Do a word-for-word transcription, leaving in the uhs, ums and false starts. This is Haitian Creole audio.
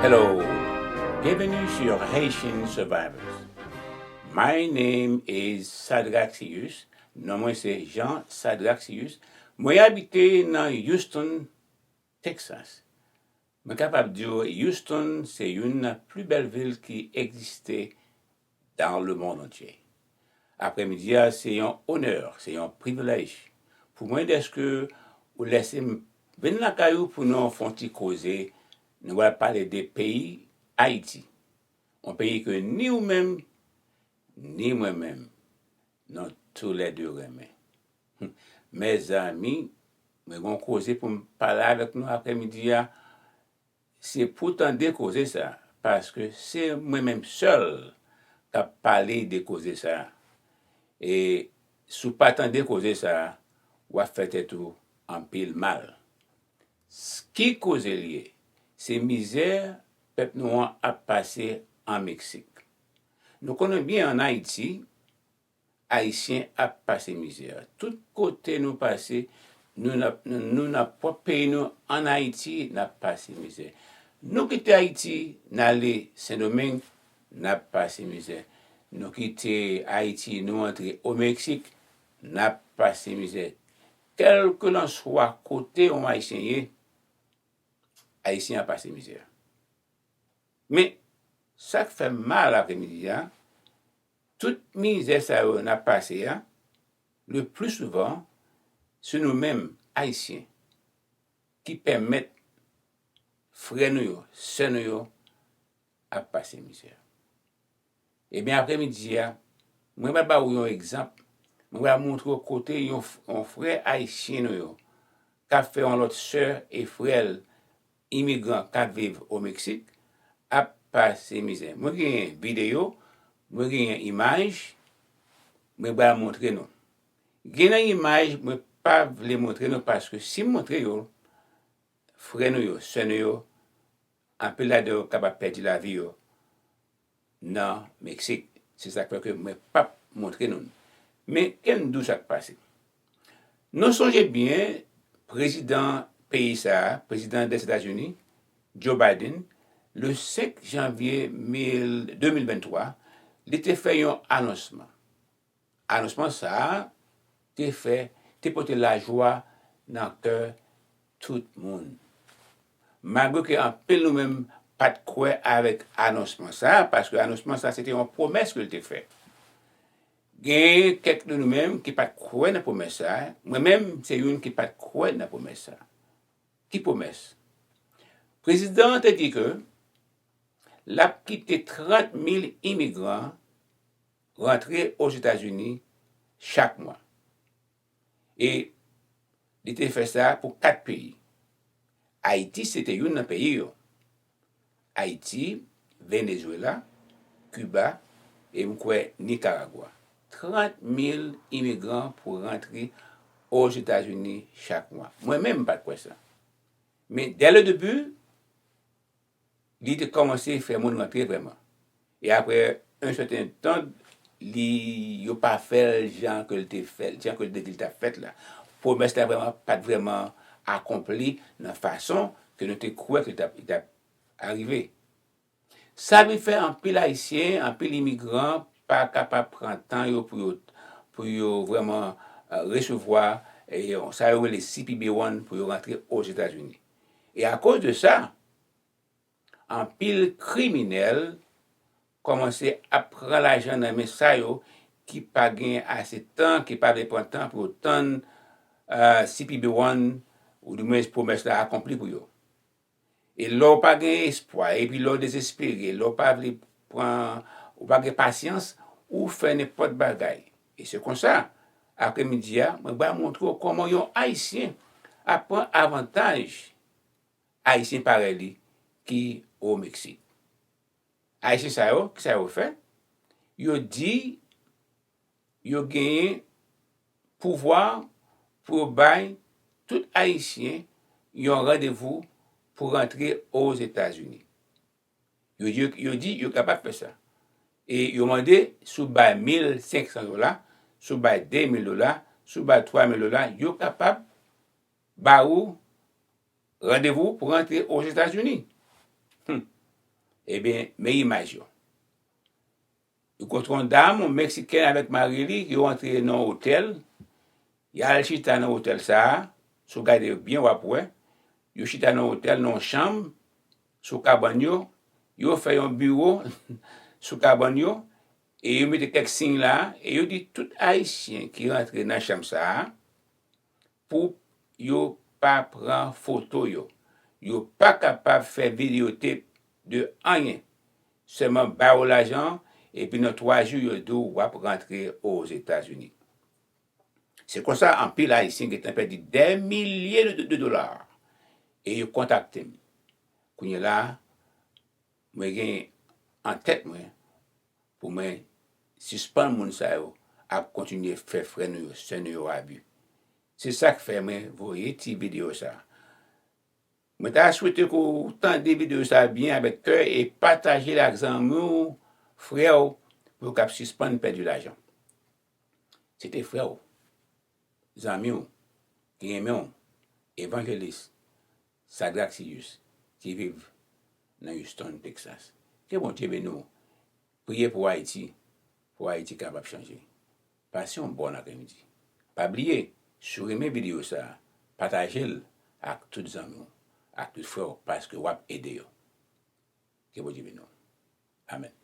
Hello, bienvenue sur Haitian Survivors. My name is Sadraxius. Non mwen se Jean Sadraxius. Mwen abite nan Houston, Texas. Mwen kapab di w Houston se youn nan pli bèl vil ki egziste dans le monde entier. Aprèmidi a se yon onè, se yon privilèj pou mwen dèske ou lèse m vin lakay ou pou nou fè yon ti koze. Nou pral pale de peyi Ayiti, yon peyi ke ni ou menm ni mwen menm nou toulède renmen. Mezanmi, mwen gen yon koze pou m pale avèk nou aprèmidi a. Se pou tande koze sa, paske se mwen menm sèl k ap pale de koze sa. E si w pa tande koze sa, w ap fè tèt ou anpil mal. Ki koze l ye? Se mizè pèp nou an ap pase an Meksik. Nou konnen byen ann Ayiti, Ayisyen ap pase mizè. Tout kote nou pase, nou nan, nou, nou nan pwòp peyi nou, ann Ayiti, n ap pase mizè. Nou kite Ayiti, n ale Sendomeng, n ap pase mizè. Nou kite Ayiti, nou antre o Meksik, n ap pase mizè. Kèlkelanswa kote yon Ayisyen ye, Ayisyen ap pase mizè. Men, sa k fè m mal aprèmidi a, tout mizè sa yo n ap pase a, le pli souvan, se nou menm Ayisyen ki pèmèt frè nou yo, sè nou yo ap pase mizè. Ebyen, aprèmidi a, mwen pral ba ou yon egzanp. Mwen pral montre w kote yon, yon frè ayisyen nou yo k ap fè yon lòt sè e frè l imigran k ap viv o Meksik ap pase mizè. Mwen genyen videyo, mwen genyen imaj, mwen pral montre nou. Gen nan imaj mwen pa vle montre nou paske si m montre yo, frè nou yo, sè nou yo, anpil ladan yo kapab pèdi lavi yo nan Meksik. Se sa k fè ke mwen p ap montre nou l. Men, ke n di w sa k pase. Nou sonje byen, prezidan peyi sa a, prezidan Dèzetazini, Joe Biden, le senk janvye mil, de mil venntwa, li te fè yon anonsman. Anonsman sa a te fè, te pote lajwa nan kè tout moun. Malgre ke anpil nou menm pa t kwè avèk anonsman sa a, paske anonsman sa a se te yon pwomès ke l te fè. Gen kèk de nou menm ki pa t kwè nan pwomès sa a. Mwen menm, se youn ki pa t kwè nan pwomès sa a. Ki pwomès? Prezidan an te di ke l ap kite trant mil imigran rantre Ozetazini chak mwa. E li te fè sa pou kat peyi. Ayiti se te youn nan peyi yo. Ayiti, Venezwela, Kiba, e m kwè Nikaragwa. Trant mil imigran pou rantre Ozetazini chak mwa. Mwen menm, m pa t kwè sa. Men, dès le début, li te kòmanse fè moun rantre vrèman. E aprè yon sèten tan, li, yo pa fè l jan ke l te fè l, jan ke l te di l t ap fèt la. Pwomès la vrèman pa t vrèman akonpli nan fason ke nou te kwè ke l t ap, li t ap arive. Sa vin fè anpil Ayisyen, anpil imigran pa kapab pran tan yo pou yo, pou yo vrèman, eh, resevwa, eh, sa yo rele C P B one pou yo rantre Ozetazini. E akoz de sa, anpil kriminèl kòmanse ap pran lajan nan men sa yo ki pa gen ase tan, ki pa vle pran tan pou yo tann, eh, C P B one, oudimwens pwomès la akonpli pou yo. E lè w pa gen espwa, epi lè w dezespere, lè w pa vle pran, ou pa gen pasyans, ou fè nenpòt bagay. E se konsa, aprèmidi a, mwen pral montre w kòman yon Ayisyen ap pran avantaj Ayisyen parèy li ki o Meksik. Ayisyen sa yo, kisa yo fè? Yo di yo genyen pouvwa pou yo bay tout Ayisyen yon randevou pou rantre Ozetazini. Yo di, yo di yo kapab fè sa. E yo mande si w bay mil senk san dola, si w bay de mil dola, si w bay twa mil dola, yo kapab ba ou randevou pou rantre Ozetazini. Hmm. Ebyen, men imaj yo. Yo kontre yon dam, yon Meksikèn avèk mari li, yo antre nan yon otèl. Y al chita nan otèl sa a, si w gade yo byen, w ap wè. Yo chita nan otèl, nan yon chanm, sou kabann yo. Yo fè yon biwo sou kabann yo, e yo mete kèk siy la, e yo di tout Ayisyen ki rantre nan chanm sa a, pou yo pa pran foto yo. Yo pa kapab fè videotep de anyen. Sèlman ba yo lajan, epi nan twa jou, yo di w w ap rantre Ozetazini. Se konsa, anpil Ayisyen gentan pèdi dè milye de, de dola. E yo kontakte m. Kounye la, mwen gen an tèt mwen pou mwen sispann moun sa yo ap kontinye fè frè nou yo, sè nou yo abi. Se sa k fè mwen voye ti videyo sa. Mwen ta swete ke w tande videyo sa byen avèk kè e pataje l ak zanmi w, frè w, pou yo kab sispann pèdi lajan. Se te frè w, zanmi w, ki renmen w, evanjelis Sadrac Silius, ki viv nan Houston, Texas. Ke Bondye beni w. Priye pou Ayiti, pou Ayiti kapab chanje. Pase yon bòn aprèmidi. Pa bliye, si w renmen videyo sa a, pataje l ak tout zanmi w, ak tout frè w, paske w ap ede yo. Ke Bondye beni w. Amèn.